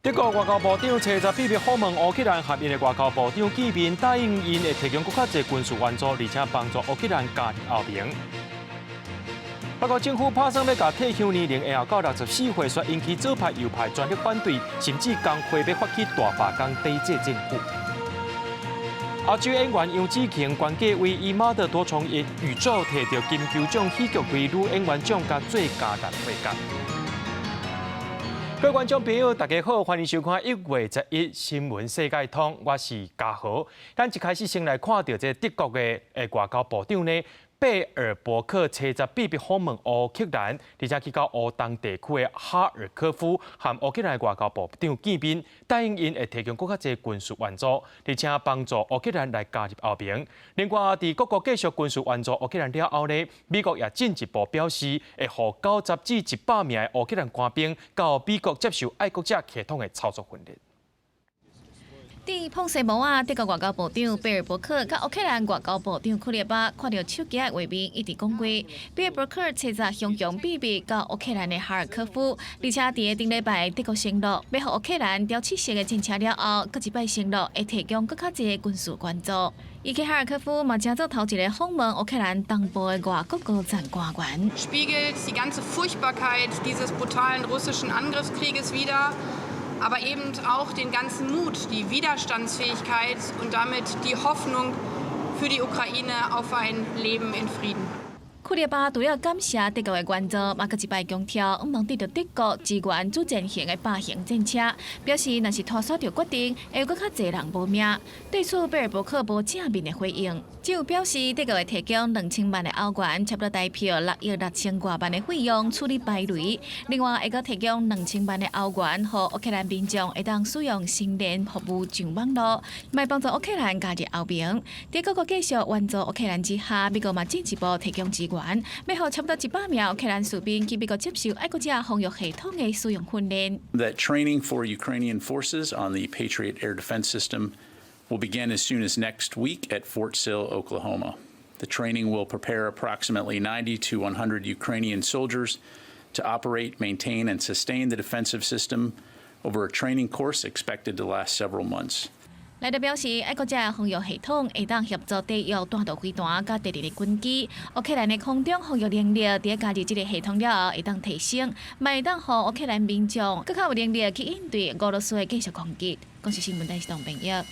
德國外交部長初十秘密訪問烏克蘭，佮𪜶的外交部長見面，答應𪜶會提供閣較濟軍事援助，而且幫助烏克蘭加入歐盟。法國政府拍算欲共退休年齡延後到64歲，卻引起左派右派全力反對，甚至工會欲發起大罷工抵制政府。亞洲演員楊紫瓊、關繼威以媽的多重宇宙提著金球獎喜劇類女演員獎佮最佳男配角。各位觀眾朋友，大家好，歡迎收看1月11新聞世界通，我是嘉豪。咱一開始先來看著這德國的外交部長呢，貝爾伯克初十秘密訪問烏克蘭，而且去到烏東地區的哈爾科夫，和烏克蘭外交部長見面，答應𪜶會提供閣較濟軍事援助，而且幫助烏克蘭來加入歐盟。另外，佇各國繼續軍事援助烏克蘭了後呢，美國也進一步表示，會予90至100名的烏克蘭官兵到美國接受愛國者系統的操作訓練。佇膨西堡啊，德國外交部長貝爾伯克佮烏克蘭外交部長庫列巴看著手機的畫面，一直講話。貝爾伯克初十雄雄秘密到烏克蘭的哈爾科夫，而且佇頂禮拜德國承諾，欲予烏克蘭雕七色的戰車了後，閣一擺承諾會提供閣較濟軍事援助。伊去哈爾科夫嘛，成做頭一個訪問烏克蘭東部的外國高層官員。 Spiegelt die ganze Furchtbarkeit dieses brutalen russischen Angriffskrieges wider, aber eben auch den ganzen Mut, die Widerstandsfähigkeit und damit die Hoffnung für die Ukraine auf ein Leben in Frieden. 庫列巴除了感謝德國的援助，嘛閣一擺強調，向望得著德國支援主戰型的八型戰車，表示若是拖煞著決定，會有閣較濟人無命。對此，貝爾伯克無正面的回應，只有表示德國會提供2000萬的歐元，差不多台幣6億6千外萬的費用處理排雷。另外，會閣提供兩千萬的歐元，予烏克蘭民眾會當使用星鏈服務上網路，嘛幫助烏克蘭加入歐盟。佇各國繼續援助烏克蘭之下，美國嘛進一步提供支援，欲予差不多100名烏克蘭士兵去美國接受愛國者防禦系統的使用訓練。 That training for Ukrainian forces on the Patriot Air Defense System will begin as soon as next week at Fort Sill, Oklahoma. The training will prepare approximately 90 to 100 Ukrainian soldiers to operate, maintain, and sustain the defensive system over a training course expected to last several months. 萊德表示，愛國者防禦系統會當協助抵禦彈道飛彈佮敵人的軍機。烏克蘭的空中防禦能力，佇加入這个系統了後，會當提升，嘛會當予烏克蘭民眾閣較有能力去應對俄羅斯的繼續攻擊。公視新聞台是董朋友。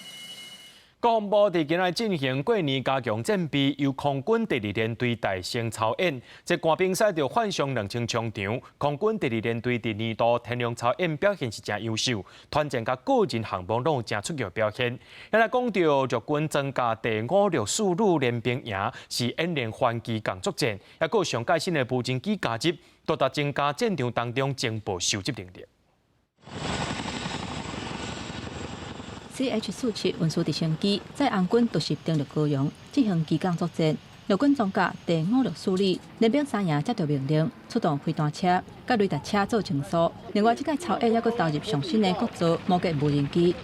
國防部佇今仔進行過年加強戰備，由空軍第二聯隊帶先操演。這官兵駛著幻象2000衝場，空軍第二聯隊佇年度天龍操演表現是誠優秀，團戰佮個人項目攏有誠出色表現。來講著陸軍裝甲第564旅練兵營是演練反機共作戰，抑閣有上蓋新的無人機加入，大大增加戰場當中情報收集能力。 CH-47運輸直升機載紅軍突襲登陸高雄，進行機降作戰。陸軍裝甲第五六四旅練兵三營接到命令，出動飛彈車、佮雷達車做清掃。另外，這屆操演猶閣投入上新的國造摩羯無人機。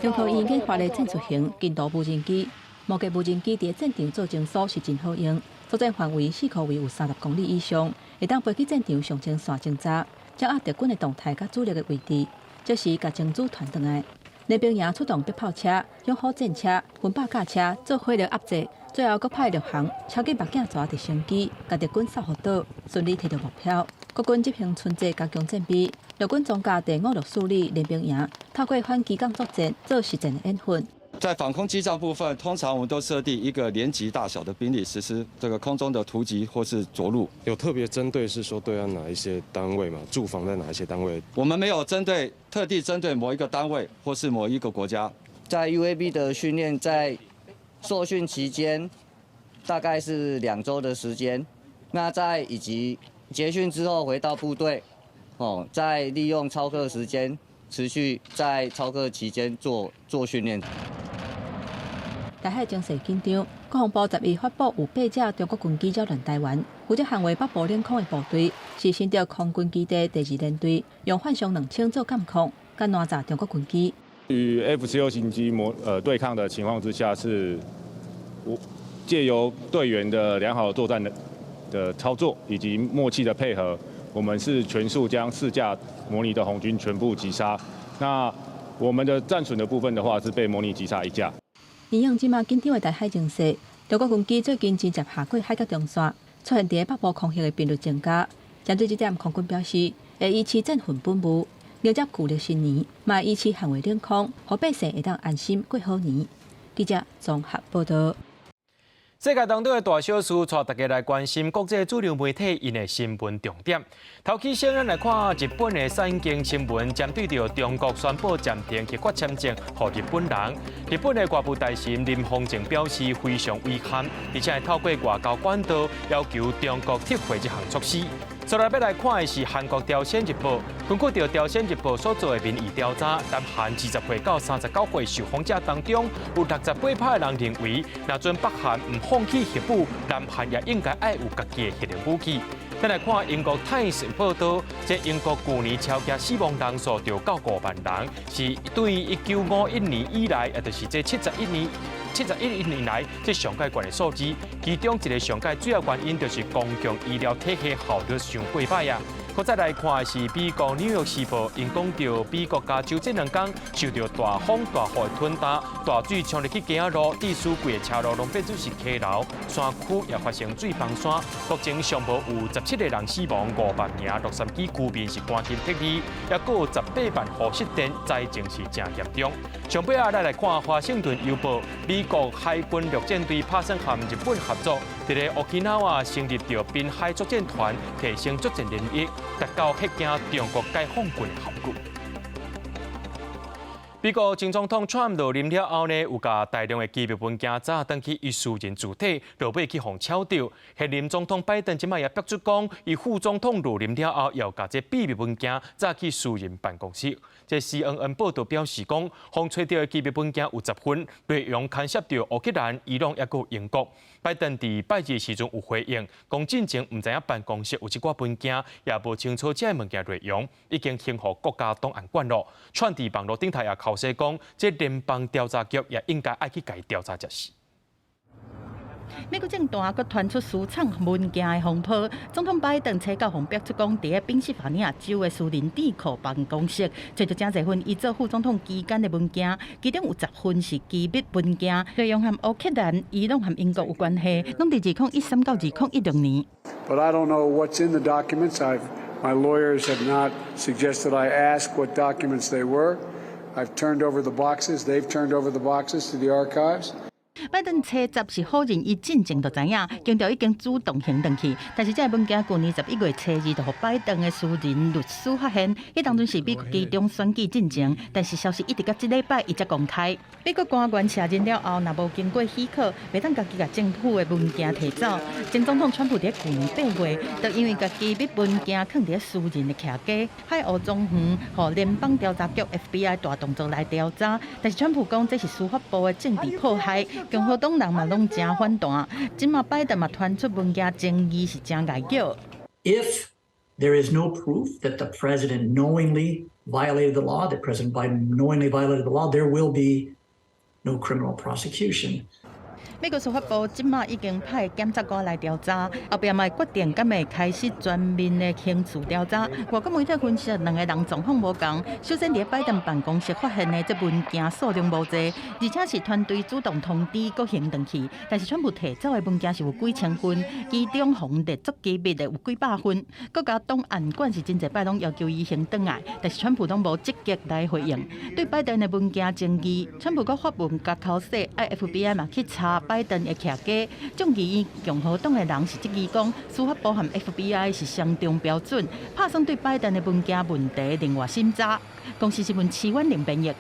中科院研發的戰術型近導無人機，摩羯無人機佇戰場做清掃是真好用，作戰範圍四箍圍有30公里以上，會當飛去戰場上前線偵察，掌握敵軍的動態佮主力的位置。即時共情資傳轉來，練兵營出動迫炮車、勇虎戰車、分百架車做火力壓制，最後閣派陸航超級目鏡蛇直升機，共敵軍掃予倒，順利提著目標。國軍執行春季加強戰備，陸軍裝甲第五六四旅練兵營透過反機降作戰做實戰的演訓。在防空機戰部分，通常我們都設定一個連級大小的兵力實施這個空中的突擊或是著陸。有特別針對是說對岸哪一些單位嗎？駐防在哪一些單位？我們沒有針對特地針對某一個單位或是某一個國家。在 UAV 的訓練，在受訓期間大概是2周的時間。那在以及結訓之後回到部隊，哦，再利用操課時間，持續在操課期間做訓練。台海情勢緊張，國防部11發布有八架中國軍機擾亂台灣，負責捍衛北部領空的部隊是新竹空軍基地第二聯隊，用幻象兩千做監控，共攔截中國軍機。與 F-16型機模對抗的情況之下，是我借由隊員的良好作戰的操作以及默契的配合，我們是全數將四架模擬的紅軍全部擊殺。那我們的戰損的部分的話，是被模擬擊殺一架。因應這馬緊張的台海情勢，中國軍機最近真濟下過海峽中線，出現佇北部空域的頻率增加。針對這點，空軍表示會維持戰訓本務，迎接舊曆新年，嘛會維持捍衛領空，予百姓會當安心過好年。記者綜合報道。世界當中的大小事，帶大家來關心國際主流媒體𪜶的新聞重點。頭起先，咱來看日本的產經新聞，針對著中國宣布暫停核發簽證予日本人。日本的外務大臣林芳正表示非常遺憾，而且會透過外交管道要求中國撤回這項措施。接落來欲來看的是韓國朝鮮日報，根據著朝鮮日報所做的民意調查，南韓20歲到39歲受訪者當中，有68%的人認為，若準北韓毋放棄核武，南韓也應該愛有家己的核能武器。再來看英國《泰斯》報道，這英國舊年超額死亡人數就到5萬人，是對1951年以來，也就是這71年。71年來，這上蓋懸的數字，其中一個上蓋主要原因就是公共醫療體系效率傷過歹啊。閣再來看的是美國紐約時報，𪜶講著美國加州這兩工受著大風大雨的吞打，大水沖入去街仔路，致使規个車路攏變做是溪流，山區也發生水崩山。目前上無有17個人死亡，5萬名洛杉磯居民是趕緊撤離，抑閣有18萬戶失電，災情是誠嚴重。上尾仔，咱來看華盛頓郵報，美國海軍陸戰隊拍算和日本合作，佇咧 Okinawa 成立著濱海作戰團，提升作戰能力，達到嚇驚中國解放軍的效果。美國前總統川普落任了後呢，有共大量的機密文件載轉去伊私人住邸，落尾去予抄著。現任總統拜登這擺也逼出講，伊副總統落任了後，又共這秘密文件載去私人辦公室。這 CNN 報道表示講，予揣著的機密文件有10份，內容牽涉著烏克蘭、伊朗抑閣英國。拜登佇拜二時陣有回應，講進前毋知影辦公室有這寡文件，也無清楚這个物件內容，已經呈予國家檔案館囉。川普佇網路頂頭也剾洗講，這聯邦調查局也應該愛去共伊調查才是。美國政壇閣傳出私藏文件的風波，總統拜登初九予爆出講，佇咧賓夕法尼亞州的私人智庫辦公室，揣著誠濟份伊做副總統期間的文件，其中有十份是機密文件，內容和烏克蘭、伊朗和英國有關係，攏佇2013到2016年。 But I don't know what's in the documents. My lawyers have not suggested I ask what documents they were. I've turned over the boxes. They've turned over the boxes to the archives. 拜登初十是否認伊進前就知影，強調已經主動還轉去。但是這个文件舊年11月初二就予拜登的私人律師發現，彼當陣是美國期中選舉進前，但是消息一直到這禮拜伊才公開。美國官員卸任了後，若無經過許可，袂當家己共政府的文件提走。前總統川普佇舊年8月，就因為共機密文件囥佇私人的徛家海湖莊園，予聯邦調查局 FBI 大動作來調查。但是川普講這是司法部的政治迫害。共和黨人嘛攏誠反彈，這馬拜登嘛傳出文件爭議是誠礙叫。 If there is no proof that the president knowingly violated the law, that President Biden knowingly violated the law, there will be no criminal prosecution. 美國司法部這馬已經派檢察官來調查，後壁嘛會決定敢會開始全面的刑事調查。外國媒體分析，兩个人狀況無仝。首先，佇拜登辦公室發現的這文件數量無濟，而且是團隊主動通知閣還轉去。但是川普提走的文件是有幾千份，其中予列作機密的有幾百份。國家檔案館是真濟擺攏要求伊還轉來，但是川普攏無積極來回應。對拜登的文件爭議，川普閣發文共剾洗，愛 FBI 嘛去查拜登的徛家。眾議院共和黨的人是質疑講，司法部和 FBI 是雙重標準，拍算對拜登的文件問題另外審查。公視新聞徐婉玲編譯。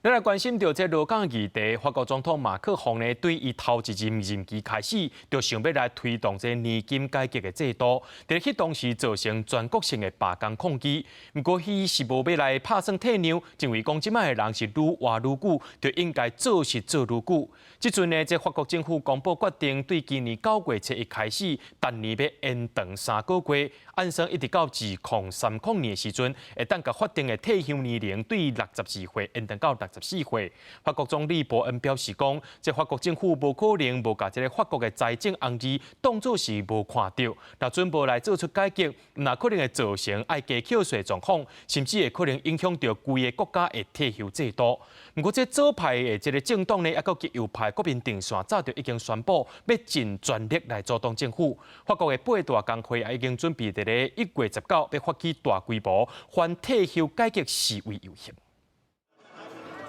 咱來關心著這勞工議題，法國總統馬克宏呢，對伊頭一任任期開始，就想欲來推動這年金改革的制度，佇彼當時造成全國性的罷工抗議。毋過，伊是無欲來拍算退讓，認為講這擺的人是愈活愈久，就應該做事做愈久。這陣呢，這法國政府公布決定，對今年9月初一開始，逐年欲延長3個月，按算一直到2030年的時陣，會當共法定的退休年齡對62歲延長到六十64歲。法國總理伯恩表示講，這法國政府無可能無共這个法國的財政紅字當做是無看著，若準無來做出改革，若可能會造成愛加扣稅狀況，甚至會可能影響著規个國家的退休制度。毋過，這左派的這个政黨呢，抑閣極右派國民陣線早就已經宣布欲盡全力來阻擋政府。法國的八大工會也已經準備佇咧1月19欲發起大規模反退休改革示威遊行。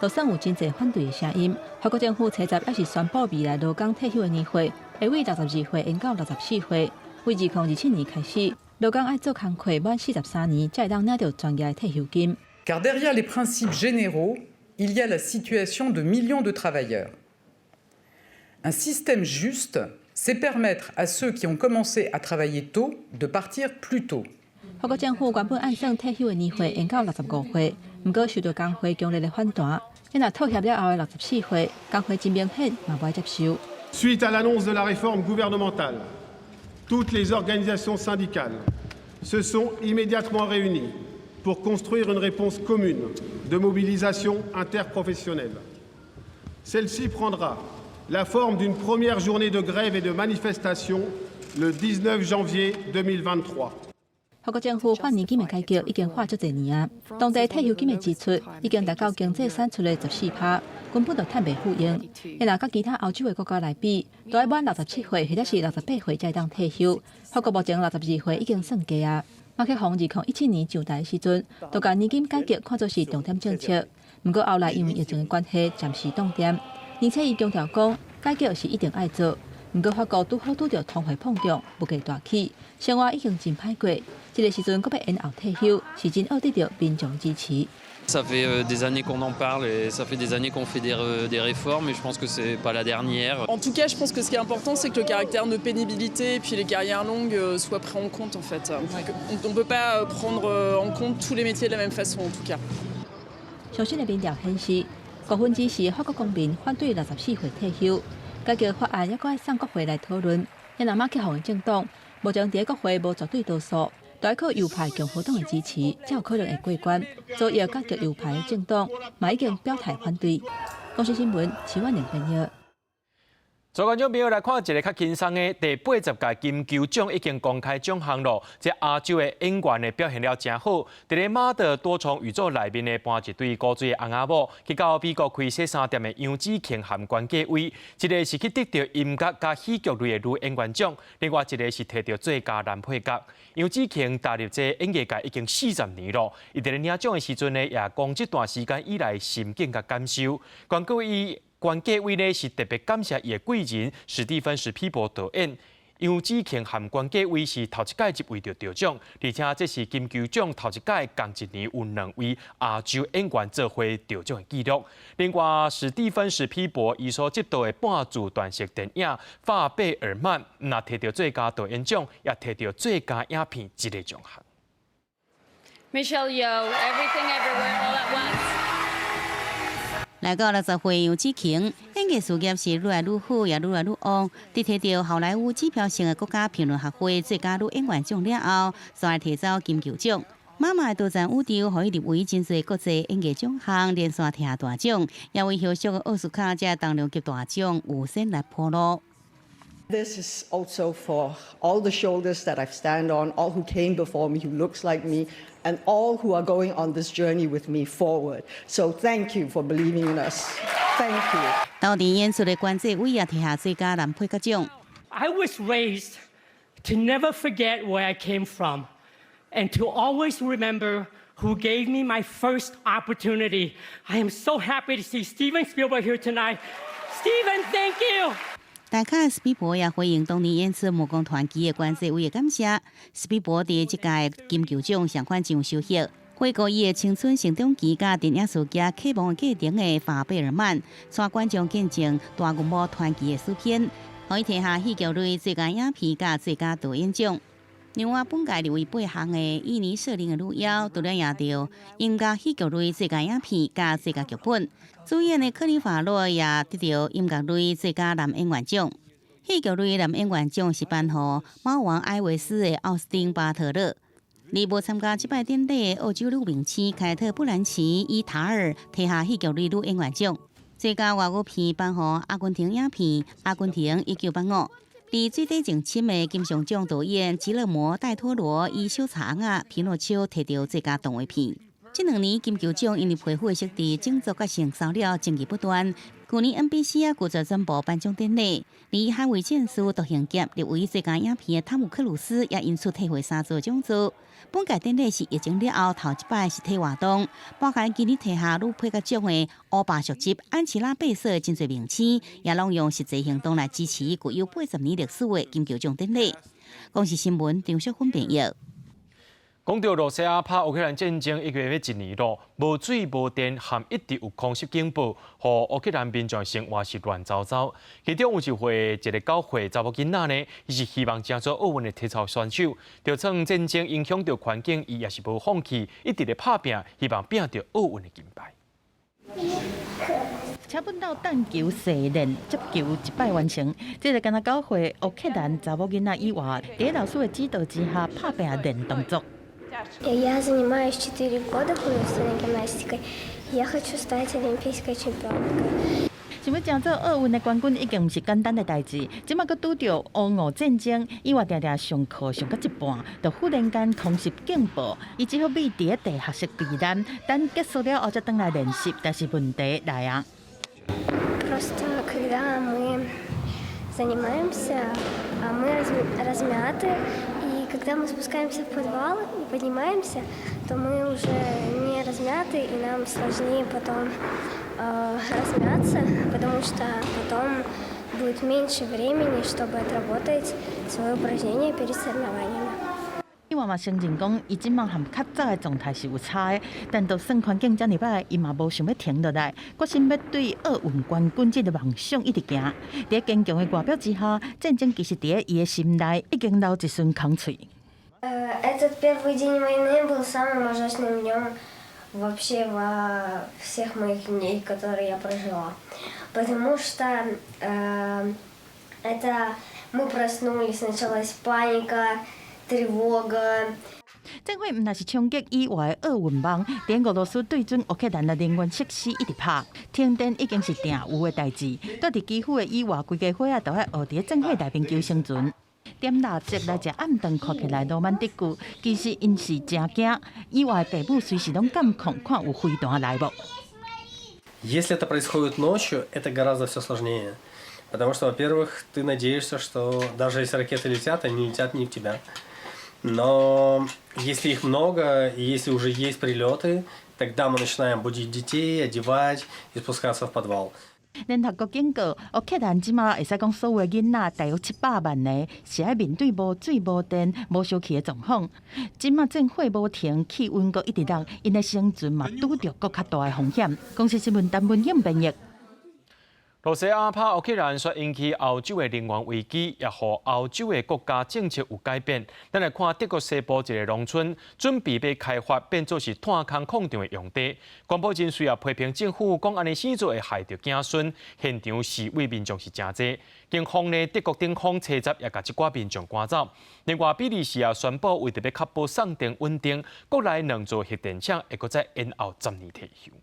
路上有真濟反對的聲音。法國政府初十猶是宣布未來勞工退休的年歲會為62歲延到64歲。為2027年開始，勞工愛做工課滿43年，才會當領著全額退休金。 Car derrière les principes généraux, il y a la situation de millions de travailleurs. Un système juste, c'est permettre à ceux qui ont commencé à travailler tôt de partir plus tôt. 法國政府原本按算退休的年歲延到65歲，毋過受著工會強烈的反彈。若妥協了後的64歲，工會真明顯嘛無愛接受。 Suite à l'annonce de la réforme gouvernementale, toutes les organisations syndicales se sont immédiatement réunies pour construire une réponse commune de mobilisation interprofessionnelle. Celle-ci prendra la forme d'une première journée de grève et de manifestation le 19 janvier 2023. 法國政府反年金的改革已經喊足濟年啊，當地退休金的支出已經達到經濟產出的14趴，根本就趁袂赴用。若佮其他歐洲的國家來比，都愛滿67歲或者是68歲才會當退休。法國目前62歲已經算低啊。馬克宏2017年上台的時陣，就共年金改革看作是重點政策，毋過後來因為疫情的關係，暫時凍定。而且伊強調講，改革是一定愛做。毋過法國拄好拄著通貨膨脹，物價大起，生活已經真歹過。這个時陣閣欲延後退休，是真惡得著民眾支持。 Ça fait des années qu'on en parle et ça fait des années qu'on fait des réformes et je pense que c'est pas la dernière. En tout cas, je pense que ce qui est important, c'est que le caractère de pénibilité et puis les carrières longues soient pris en compte en fait. On ne peut pas prendre en compte tous les métiers de la même façon en tout cas. 上新的民調顯示，4%的法國公民反對64歲退休。改革法案猶閣愛送國會來討論。若馬克宏的政黨目前佇國會無絕對多數，都愛靠右派共和黨的支持，才有可能會過關。左翼佮極右派的政黨嘛已經表態反對。公視新聞，徐婉玲編譯。所以觀眾朋友來看一个較輕鬆的，第80屆金球獎已經公開獎項囉。這亞洲的演員的表現了誠好，佇咧媽的多重宇宙內面的扮一對古錐的翁仔某，去到美國開洗衫店的楊紫瓊和關繼威，一个是去得著音樂佮戲劇類的女演員獎，另外一个是摕著最佳男配角。楊紫瓊踏入這演藝界已經40年囉，伊佇咧領獎的時陣呢，也講這段時間以來心境佮感受。關繼威呢是特別感謝伊的貴人史蒂芬史匹柏導演。楊紫瓊和關繼威是頭一擺入圍著得獎，而且這是金球獎頭一擺仝一年有兩位亞洲演員做伙得獎的紀錄。另外，史蒂芬史匹柏伊所執導的半自傳式電影《法貝爾曼》，毋但摕著最佳導演獎，也摕著最佳影片這个獎項。 Michelle Yeoh, Everything Everywhere All at Once。來到60歲楊紫瓊，演藝事業是愈來愈好，也愈來愈旺。佇摕著好萊塢指標性的國家評論學會最佳女演員獎了後，煞來提走金球獎。媽媽的多重宇宙，予伊入圍真濟國際演藝獎項，連續提大獎，也為後續的奧斯卡這重量級大獎預先來鋪路。 This is also for all the shoulders that I've stand on, all who came before me, who looks like me, and all who are going on this journey with me forward. So thank you for believing in us. Thank you. 當日演出的關繼威也提下最佳男配角獎。 I was raised to never forget where I came from and to always remember who gave me my first opportunity. I am so happy to see Steven Spielberg here tonight. Steven, thank you. 大咖史匹柏也回應當年演出《魔宮傳奇》的關繼威的感謝。史匹柏佇這屆金球獎上款真有收穫，回顧伊的青春成長期佮電影事業啟蒙過程的法貝爾曼，帶觀眾見證大銀幕傳奇的詩篇，予伊提下戲劇類最佳影片佮最佳導演獎。另外，本屆入圍八項的伊尼舍林的女妖，除了贏著音樂戲劇類最佳影片佮最佳劇本，主演的柯林法洛也得著音樂類最佳男演員獎。戲劇類男演員獎是頒予貓王艾維斯的奧斯汀巴特勒。而無參加這擺典禮的澳洲女明星凱特·布蘭奇以塔爾提下戲劇類女演員獎。最佳外語片頒予阿根廷影片《阿根廷1985》。佇最底政審的金像獎導演吉勒摩·戴托羅以小賊仔皮諾丘提著最佳動畫片。這兩年金球獎因為皮膚的設置、種族佮性騷擾爭議不斷。去年 NBC 也拒絕宣布頒獎典禮，而捍衛戰士獨行俠入圍最佳影片的湯姆克魯斯也因此退回三座獎座。本屆典禮是疫情了後頭一擺實體活動，包含今年提下女配角獎的烏巴續集安琪拉貝瑟的真濟明星，也攏用實際行動來支持具有80年歷史的金球獎典禮。公視新聞張淑芬編譯。講到羅西亞拍烏克蘭戰爭已經欲一年咯，無水無電，含一直有空襲警報，予烏克蘭民眾生活是亂糟糟。其中有一歲一个9歲查某囡仔呢，伊是希望成做奧運的體操選手，就算戰爭影響著環境，伊也是無放棄，一直咧拍拚，希望拚著奧運的金牌。車本島彈球射練接球一擺完成，這个敢若9歲烏克蘭查某囡仔以外，佇老師的指導之下拍拚練動作。 Я занимаюсь 4 года художественной гимнастикой. Я хочу стать олимпийской чемпионкой. 想欲成做奧運的冠軍已經毋是簡單的代誌，這馬閣拄著烏俄戰爭，伊話定定上課上到一半，就忽然間空襲警報，伊只好覕佇咧地下室避難，等結束了後才轉來練習，但是問題來啊。 Просто когда мы занимаемся, мы размяты, и когда мы спускаемся в подвал и поднимаемся, то мы уже не размяты, и нам сложнее потом размяться, потому что потом будет меньше времени, чтобы отработать свое упражнение перед соревнованиями. 伊嘛承認講，伊這馬和較早的狀態是有差的，但就算環境遮爾歹，伊嘛無想欲停落來，決心欲對奧運冠軍這个夢想一直行。佇堅強的外表之下，戰爭其實佇咧伊的心內已經留一寸空喙。 Этот первый день войны был самым ужасным днем вообще во всех моих дней, которые я прожила. Потому что это мы проснулись, началась паника, тревога. 戰火毋但是衝擊以外的奧運夢，佇俄羅斯對準烏克蘭的能源設施一直拍，停電已經是定有的代誌。蹛佇基輔的以外，規家伙仔都愛學佇咧戰火內面求生存。點蠟燭來食暗頓，看起來羅曼蒂克，其實𪜶是誠驚。以外爸母隨時攏監控，看有飛彈來無。 Если это происходит ночью, это гораздо все сложнее. Потому что, во-первых, ты надеешься, что даже если ракеты летят, они летят не в тебя. Но если их много, и если уже есть прилеты, тогда мы начинаем будить детей, одевать и спускаться в подвал. 聯合國警告，烏克蘭這馬會使講所有的囡仔，大約700萬个，是愛面對無水、無電、無燒氣的狀況。這馬戰火無停，氣溫閣一直落，𪜶的生存嘛拄著閣較大的風險。公視新聞陳文穎編譯。羅西亞拍烏克蘭，煞引起歐洲的能源危機，也予歐洲的國家政策有改變。咱來看德國西部一个農村，準備欲開發變做是炭礦礦場的用地。環保人士也批評政府講按呢生做會害著子孫，現場示威民眾是誠濟。警方呢，德國警方初十也共這寡民眾趕走。另外，比利時也宣布為著欲確保送電穩定，國內兩座核電廠會閣再延後10年退休。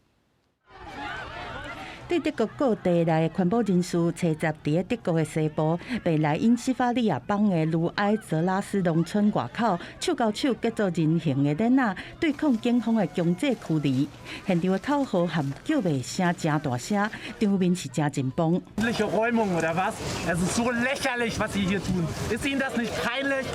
對德國各地來的環保人士，齊集佇咧德國的西部，北萊茵斯法利亞邦的盧埃澤拉斯農村外口，手交手結做人形的鏈仔，對抗警方的強制驅離。現場的口號和叫罵聲誠大聲，場面是誠緊繃。 Räumung oder was? Es ist so lächerlich, was Sie hier tun. Ist Ihnen das nicht peinlich?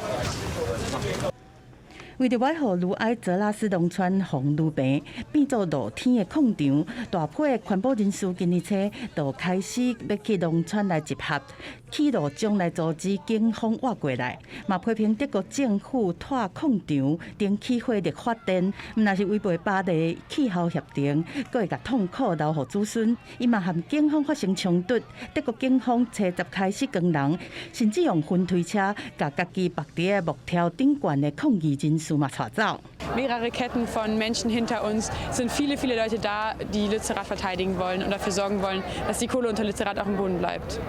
為著愛予盧埃澤拉斯農村防禦棚變做露天的礦場，大批的環保人士今年初就開始欲去農村來集合，企圖將來阻止警方挖過來，嘛批評德國政府炭礦場重起火力發電，毋但是違背巴黎氣候協定，閣會共痛苦留予子孫。伊嘛和警方發生衝突，德國警方初十開始關人，甚至用雲推車共家己縛佇咧木條頂懸的抗議人士嘛帶走。 Mehrere Ketten von Menschen hinter uns sind viele, viele Leute da, die Lützerath verteidigen wollen und dafür sorgen wollen, dass die Kohle unter Lützerath auch im Boden bleibt.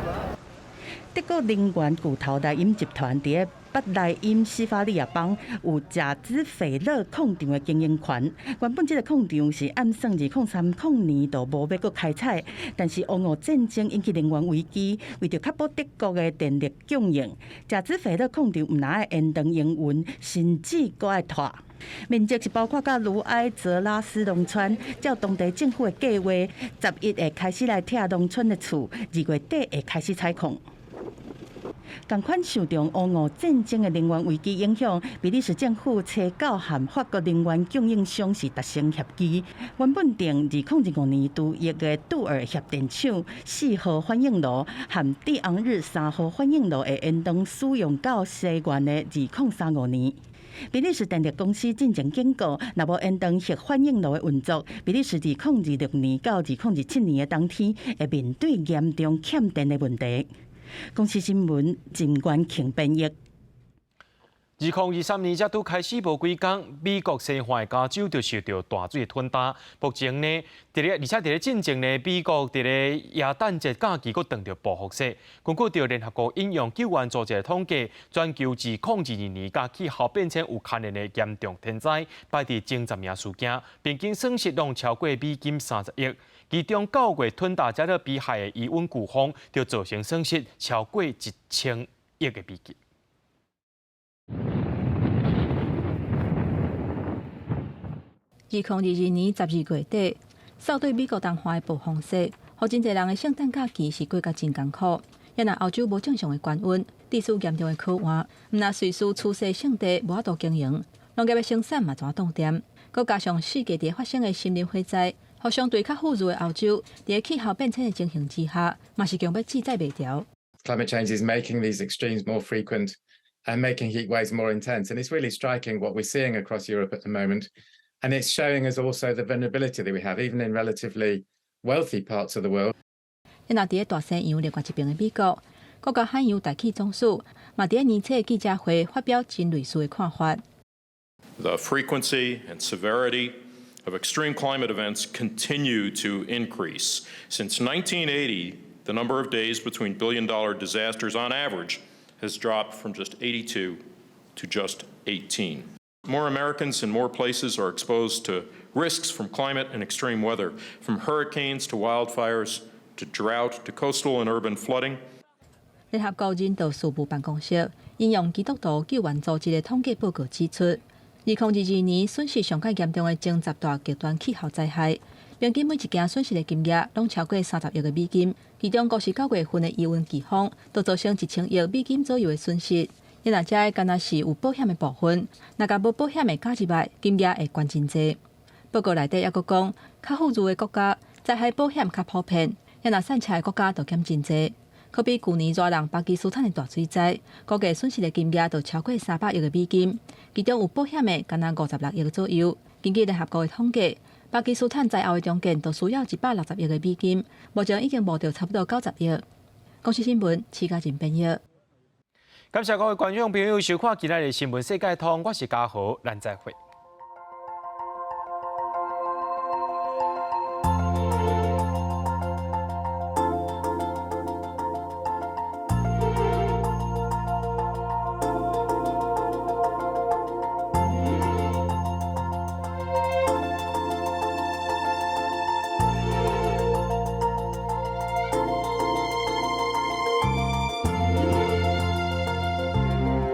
德國能源巨頭萊茵集團佇北萊茵斯法利亞邦有賈茲費勒礦場的經營權。原本這个礦場是按算2030年就無欲閣開採，但是烏俄戰爭引起能源危機，為著確保德國的電力供應，賈茲費勒礦場毋但愛延長營運，甚至閣愛拖。面積是包括佮盧埃澤拉斯農村，照當地政府的計劃，10月會開始來拆農村的厝，2月底會開始採礦。仝款受著烏俄戰爭的能源危機影響，比利時政府揣到和法國能源供應商是達成協議。原本定2025年除役的杜爾核電廠4號反應爐和蒂昂日3號反應爐會延長使用到西元的2035年。比利時電力公司進前警告，若無延長核反應爐的運作，比利時2026年到2027年的冬天會面對嚴重欠電的問題。公視新聞陳元慶編譯。2023年才拄開始無幾工，美國西岸加州就受著大水的吞打。目前呢，佇咧而且佇咧進前呢，美國佇咧耶誕節假期閣碰著暴風雪。根據著聯合國應用救援組織的統計，全球自2022年佮氣候變遷有牽連的嚴重天災，排佇前10名事件，平均損失攏超過美金30億。其中9月吞打加勒比海的伊溫颶風，就造成損失超過1000億的美金。2022年12月底，掃對美國東岸的暴風雪，予真濟人的聖誕假期是過甲真艱苦。也若歐洲無正常的高溫，致使嚴重的渴旱，毋但瑞士出世聖地無法度經營，農業的生產嘛怎凍電，閣加上四界佇發生的森林火災，予相對較富裕的歐洲，佇氣候變遷的情形之下，嘛是強欲志在袂牢。 Climate change is making these extremes more frequent and making heat waves more intense, and it's really striking what we're seeing across Europe at the moment. And it's showing us also the vulnerability that we have, even in relatively wealthy parts of the world. 若佇咧大西洋另外一邊的美國，國家海洋大氣總署嘛佇咧年初記者會發表真類似的看法。 The frequency and severity of extreme climate events continue to increase. Since 1980, the number of days between billion-dollar disasters on average has dropped from just 82 to just 18. More Americans in more places are exposed to risks from climate and extreme weather, from hurricanes to wildfires to drought to coastal and urban flooding. 聯合國人道事務辦公室引用基督徒救援組織的統計報告指出，2022年損失上較嚴重的前10大極端氣候災害，平均每一件損失的金額攏超過30億的美金。其中，五是9月份的伊溫颶風，就造成1000億美金左右的損失。你若遮敢若是有保險的部分，若共無保險的加入來，金額會懸真濟。報告內底猶閣講，較富裕的國家災害保險較普遍，也若散赤的國家就減真濟。可比舊年熱人巴基斯坦的大水災，估計損失的金額就超過300億的美金，其中有保險的敢若56億左右。根據聯合國的統計，巴基斯坦災後的重建就需要160億的美金，目前已經募著差不多90億。公視新聞，徐嘉仁編譯。感謝各位觀眾朋友收看今仔日的新聞世界通，我是嘉豪，咱再會。